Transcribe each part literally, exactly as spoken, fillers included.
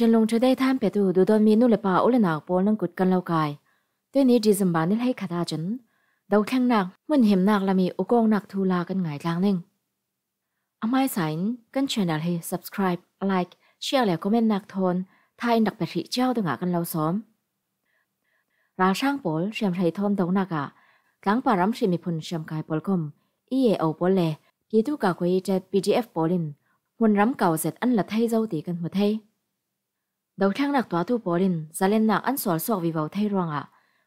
Chinlung Today than petu duhdawtmi nu le pa u le nau pawl nan kut kan lo kai. Tuini December ni hleikhat ah cun dothlengnak hmun himnak lam ih ukawknak thu la kan ngai tlang ning. A hmaisa in kan channel hi subscribe, like, share le commentnak thawn tha in rak pe hrih cio dingah kan lo sawm. Ralhrang pawl hriamhrei thawn dohnak ah tlangpar ram hrim miphun hriamkai pawl kom E A O pawl le Pitu Kakuai Tet P D F pawl in hmunram kau zet an la thei zo ti kan hmu thei. Dothlengnak tuahtu pawl in zalennak an sual suak vivo thei ruangah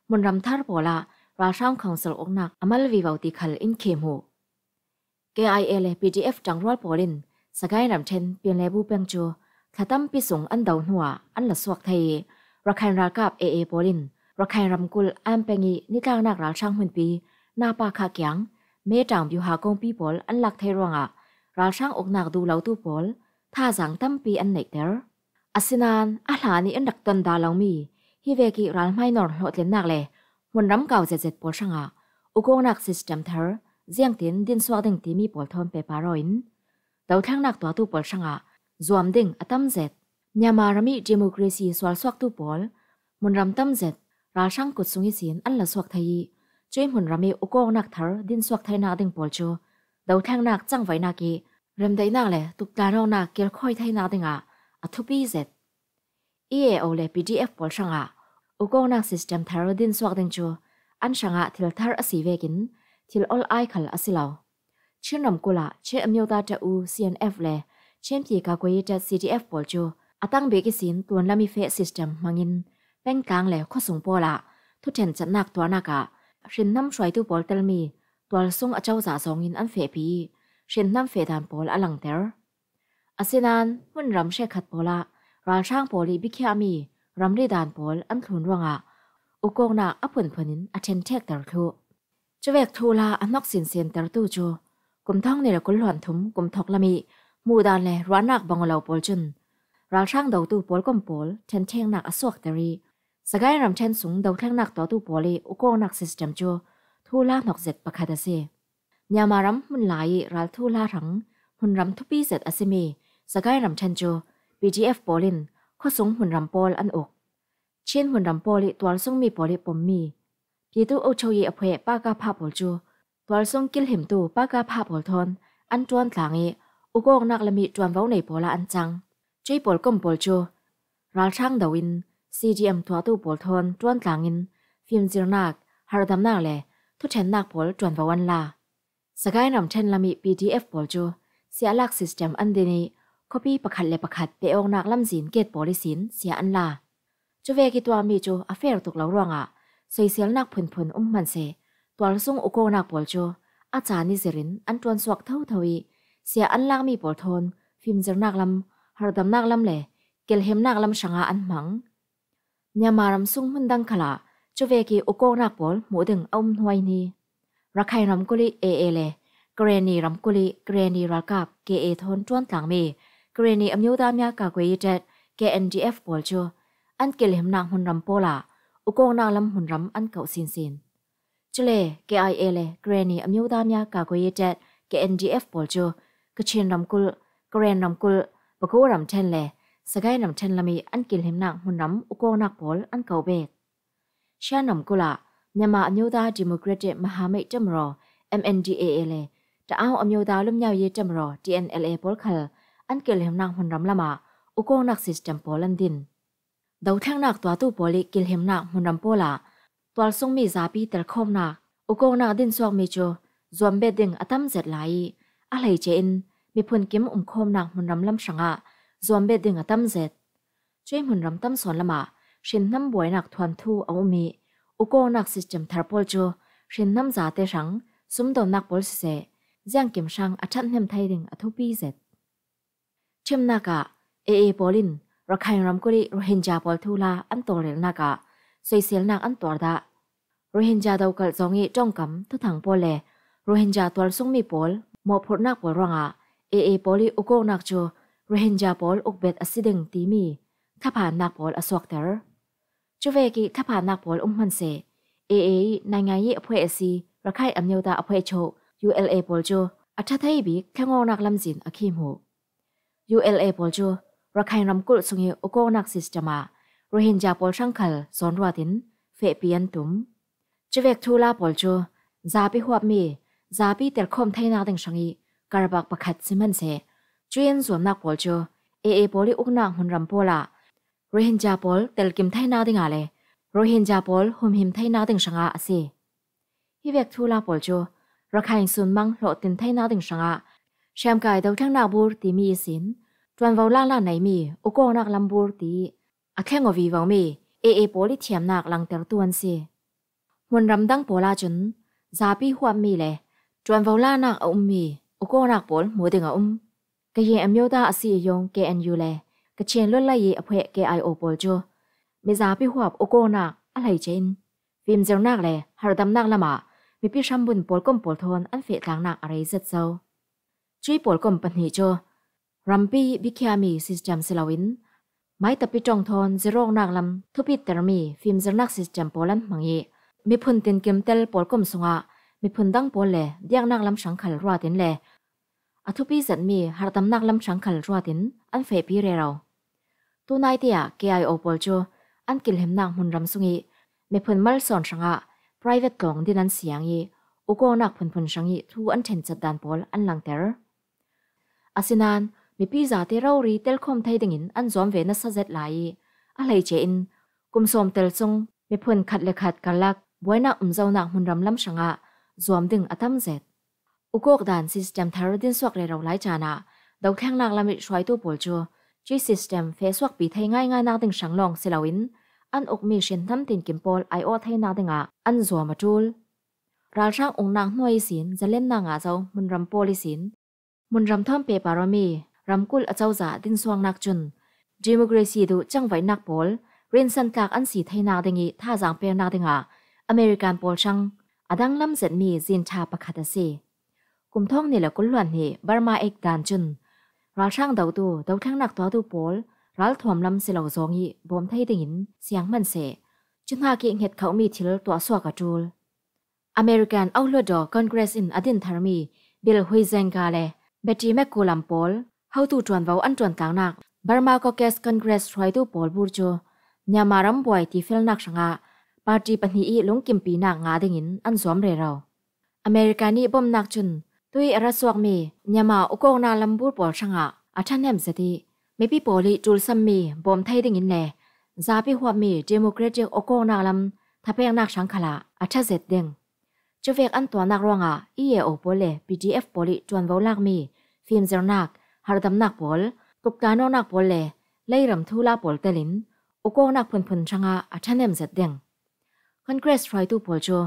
hmunram thar pawl ah ralhrang council uknak a mal vivo ti khal in khi hmuh. K I A le P D F ṭangrual pawl in Sagaing ramṭhen Pianlebu peng cu thla tampi sung an do hnuah an la suak thei ih, Rakhine ralkap A A pawl in Rakhine ramkulh Am peng ih nitlaknak ralhrang hmunpi Napa khah kiang Metang byuha kongpi pawl an lak thei ruangah ralhrang uknak duhlotu pawl thazaang tampi an neihter. Asinain a hlan ih an rak ton dah lomi hi vek ih ralhmai nawr hlawhtlinnak le hmunram kau zetzet pawl hrangah ukawknak system thar ziangtin dinsuak ding timi pawl thawn pehpar aw in dothlengnak tuahtu pawl hrangah zuam ding a tam zet. Myanmar ram ih democracy sualsuaktu pawl hmunram tam zet ralhrang kut sung ihsin an la suak thei ih, cuih hmunram ih ukawknak thar dinsuak theinak ding pawl cu dothlengnak cangvaihnak ih remdaihnak le tuktlan awknak kilkhawi theinak dingah a thupi zet. E A O le P D F pawl hrangah ukawknak system thar dinsuak ding cu an hrangah thil thar a si vekin thil ol ai khal a si lo. Chin ramkulh ah Chin Amyotha Tet U C N F le Chin Pyi Kakuai Tet C D F pawl cu a tangbik ihsin tuanlam ih feh system hmangin pengtlang le khuasung pawl ah thuṭhen catnak tuahnak ah hrinhnam hruaitu pawl telmi tualsung a cozah zawngin an fehpi ih hrinhnam fehdan pawl a langter. Asinain hmunram hrekkhat pawl ah ralhrang pawl ih biakhiahmi ramri dan pawl an thlun ruangah ukawknak a phunphun in a ṭhenṭhekter thluh. Cuvek thuhla a hnok sinsintertu cu kum thawng hnih le kul hluan thum kum thawk lam ih hmuhdan le ruahnak bang aw lo pawl cun ralhrang dotu pawl kom pawl ṭhenṭheknak a suakter ih, Sagaing ramṭhen sung dothlengnak tuahtu pawl ih ukawknak system cu thuhla hnok zet pakhat a si. Myanmar ram hmun lai ih ral thuhla hrang hmunram thupi zet a simi Sagaing ramṭhen cu P D F pawl in khuasung hmunram pawl an uk. Chin hmunram pawl ih tualsungmi pawl ih pommi Pitu Ocho ih a phueh Paka Phah pawl cu tualsung kilhimtu Paka Phah pawl thawn an ṭuantlang ih ukawknak lam ih ṭuanvo nei pawl ah an cang. Cuih pawl kom pawl cu ralhrang do in C D M tuahtu pawl thawn ṭuantlangin fimzirnak, harhdamnak le thuṭhennak pawl ṭuanvo an la. Sagaing ramṭhen lam ih P D F pawl cu siahlak system an din ih khuapi pakhat le pakhat pehawknak lamzin gate pawl ihsin siah an la. Cuvek ih tuahmi cu a fer tuk lo ruangah soiselnak phunphun um hmanseh tualsung ukawknak pawl cu a caan ih zirin an ṭuansuak thotho ih siah an lakmi pawl thawn fimzirnak lam, harhdamnak lam le kilhimnak lam hrangah an hmang. Myanmar ram sung hmun dang khalah cuvek ih ukawknak pawl hmuh ding a um hnuai hni. Rakhine ramkulh ih A A le Karenni ramkulh ih Karenni ralkap K A thawn ṭuantlangmi Karenni Amyotha Mya Kakuai Tet K N D F pawl cu an kilhimnak hmunram pawl ah ukawknak lam hmunram an kauh sinsin. Cule K I A le Karenni Amyotha Mya Kakuai Tet K N D F pawl cu Kachin ramkulh, Karen ramkulh, Pakaw ramṭhen le Sagaing ramṭhen lam ih an kilhimnak hmunram ukawknak pawl an kauh bet. Shan ramkulh ah Myanmar Amyotha Democratic Mahamait Temro, M N D A A le Taau Amyotha Lumyau Ye Temro, T N L A pawl khal an kilhimnak hmunram lamah ukawknak system pawl an din. Dothlengnak tuahtu pawl ih kilhimnak hmunram pawl ah tualsungmi zapi telkhawmnak ukawknak dinsuakmi cu zuam bet ding a tam zet lai ih a hleice in miphun kim umkhawmnak hmunram lam hrangah zuam bet ding a tam zet. Cuih hmunram tam sawn lamah hrinhnam buainak thuanthu a um ih ukawknak system thar pawl cu hrinhnam zate hrang sumdawnnak pawl siseh, ziangkim hrang a ṭhathnem thei ding a thupi zet. Ṭhimnak ah A A pawl in Rakhine ramkulh ih Rohingya pawl thuhla an tawlrelnak ah soiselnak an tuar dah. Rohingya dokalh zawng ih ṭongkam thuthang pawl le Rohingya tualsungmi pawl mawhphurhnak pawl ruangah A A pawl ih ukawknak cu Rohingya pawl ukbet a si ding timi thlaphannak pawl a suakter. Cuvek ih thlaphannak pawl um hmanseh A A ih naingai ih a phueh a si Rakhine Amyotha a phueh choh U L A pawl cu a ṭha thei bik thlengawknak lamzin a khi hmuh. U L A pawl cu Rakhine ramkulh sungih ukawknak system ah Rohingya pawl hrang khal zawn ruatin fehpi an tum. Cuvek thu la pawl cu zapi huapmi, zapi telkhawm theinak ding hrangih karbak pakhat si hman seh, cuih an zuamnak pawl cu A A pawl ih uknak hmunram pawl ah Rohingya pawl telkim theinak dingah le Rohingya pawl humhim theinak ding hrangah a si. Hi vek thu la pawl cu Rakhine sunmang hlawhtlin theinak ding hrangah hriamkai dothlengnak bur timi ihsin ṭuanvo laknak neimi ukawknak lam bur ti a thleng aw vivomi A A pawl ih thiamnak langtertu an si. Hmunram dang pawl ahcun zapi huapmi le ṭuanvo laknak a ummi ukawknak pawl hmuh ding a um. Kayin Amyota a si ih yong K N U le Kachin lutlai ih a phueh K I O pawl cu mizapi huap ukawknak a hleice in fimzirnak le harhdamnak lamah mipi hrambun pawlkom pawl thawn an fehtlangnak a rei zet zo. Cuih pawlkom pahnih cu rampi ih biakhiahmi system si loin maitapi ṭong thawn zirawknak lam thupittermi fimzirnak system pawl an hmang ih miphun tinkimtel pawlkom sungah miphun dang pawl le biaknak lam hrang khal ruatin le a thupi zetmi harhdamnak lam hrang khal ruatin an fehpi rero. Tunaite ah K I O pawl cu an kilhimnak hmunram sungih miphun malsawn hrangah private tlawng din an siang ih ukawknak phunphun hrangih thu an ṭhenchat dan pawl an langter. Asinain mipi zate rori telkhawm thei dingin an zuam ve nasa zet lai ih a hleice in kum sawm tel cung miphun khat le khat karlak buainak umzonak hmunram lam hrangah zuam ding a tam zet. Ukawk dan system thar dinsuak rero lai caan ah dothlengnak lam ih hruaitu pawl cu cuih system fehsuakpi thei ngaingai nak ding hrang lawng si loin an ukmi hrinhnam tinkim pawl aiawh theinak dingah an zuam a ṭul. Ralhrang uknak hnuai ihsin zalennak ngah zo hmunram pawl ihsin hmunram thawn pehpar awmi ramkulh acozah dinsuaknak cun democracy duh cangvaihnak pawl rinsantlak an si theinak dingih thazaang peknak dingah American pawl hrang a danglam zetmi zin ṭha pakhat a si. Kum thawng hnih le kul hluan hnih Burma Act dan cun ralhrang dotu dothlengnak tuahtu pawl ralthuam lam si lo zawng ih bawm thei dingin siang hman seh, cuhnak ih hnget khohmi thil tuahsuak a ṭul. American auhluadaw Congress in a dintharmi Bill Huizenga le Betty McCollum pawl hotu ṭuanvo an ṭuantlangnak Burma Caucus Congress hruaitu pawl bur cu Myanmar ram buai tifelnak hrangah party pahnih ih lungkimpinak ngah dingin an zuam rero. America nih bawmhnak cun tuih a ra suakmi Myanmar ukawknak lam bur pawl hrangah a ṭhahnem zet ih mipi pawl ih ṭulsammi bawm thei dingin le zapi huapmi democratic ukawknak lam thapeknak hrang khalah a ṭha zet ding. Cuvek an tuahnak ruangah E A O pawl le P D F pawl ih ṭuanvo lakmi fimzirnak, harhdamnak pawl, kuktanawknak pawl le leiram thula pawl telin ukawknak phunphun hrangah a ṭhahnem zet ding. Congress hruaitu pawl cu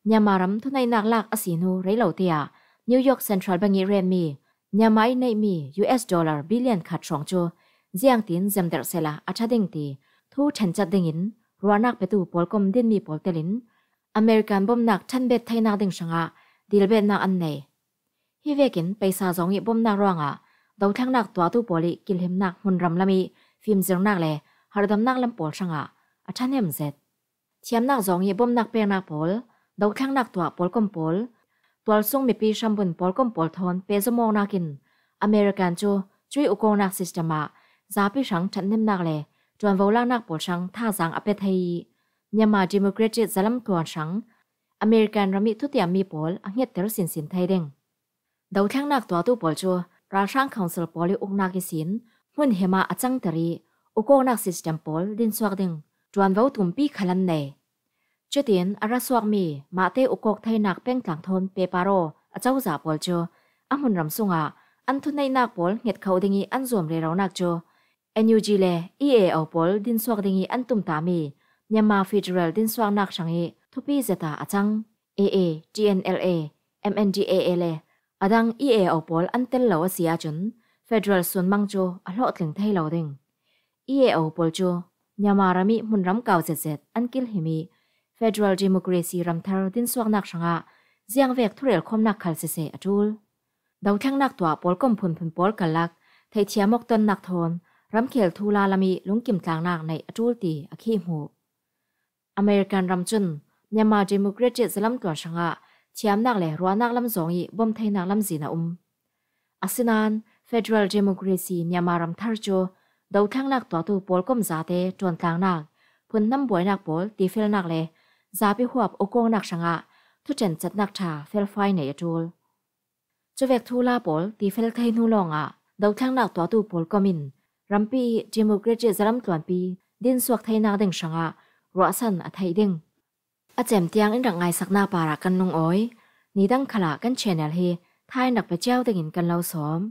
Myanmar ram thuneihnak lak a si hnu rei lo te ah New York Central Bank ih retmi Myanmar ih neihmi U S dollar billion khat hrawng cu ziangtin zemderh sehla a ṭha ding ti thu ṭhencat dingin ruahnak petu pawlkom dinmi pawl telin American bawmhnak ṭhanbet theinak ding hrangah dilbetnak an nei. Hi vekin peisa zawng ih bawmhnak ruangah dothlengnak tuahtu pawl ih kilhimnak hmunram lam ih fimzirnak le harhdamnak lam pawl hrangah a ṭhahnem zet. Thiamnak zawng ih bawmhnak peknak pawl, dothlengnak tuah pawlkom pawl, tualsung mipi hrambun pawlkom pawl thawn pehzom awknak in American cu cuih ukawknak system ah zapi hrang ṭhathnemnak le ṭuanvo laknak pawl hrang thazaang a pe thei ih Myanmar Democratic zalam tluan hrang American ram ih thutiammi pawl a hngetter sinsin thei ding. Dothlengnak tuahtu pawl cu ralhrang council pawl ih uknak ihsin hmun him ah a cangter ih ukawknak system pawl dinsuak ding ṭuanvo tumpi khal an nei. Cutin a ra suakmi mahte ukawk theinak pengtlang thawn pehpar aw acozah pawl cu a hmunram sungah an thuneihnak pawl hnget khoh ding ih an zuam reronak cu N U G le E A O pawl dinsuak ding ih an tumtahmi Myanmar Federal dinsuaknak hrang ih thupi zet ah a cang. A A, T N L A, M N D A A le a dang E A O pawl an tel lo a si ahcun federal sunmang cu a hlawhtling thei lo ding. E A O pawl cu Myanmar ram ih hmunram kau zetzet an kilhim ih federal democracy ramthar dinsuaknak hrangah ziangvek thurelkhawmnak khal siseh a ṭul. Dothlengnak tuah pawlkom phunphun pawl karlak theihthiam awk tonnak thawn ramkhel thula lam ih lungkim tlangnak neih a ṭul ti a khih hmuh. American ram cun Myanmar Democratic zalam tluan hrangah thiamnak le ruahnak lam zawng ih bawm theinak lamzin a um. Asinain federal democracy Myanmar ramthar cu Dothlengnak tuahtu pawlkom zate ṭuantlangnak, phunhnam buainak pawl tifelnak le zapi huap ukawngnak hrangah thuṭhen chatnak ṭha felfai nei a ṭul. Cuvek thula pawl tifel thei hnu lawngah dothlengnak tuahtu pawlkom in rampi democratic zalamtluanpi dinsuak theinak ding hrangah ruahsan a theih ding. A cem tiang in rak ngaisakna parah kan lungawi. Nidang khalah kan channel hi thain rak pe ciau dingin kan lo sawm.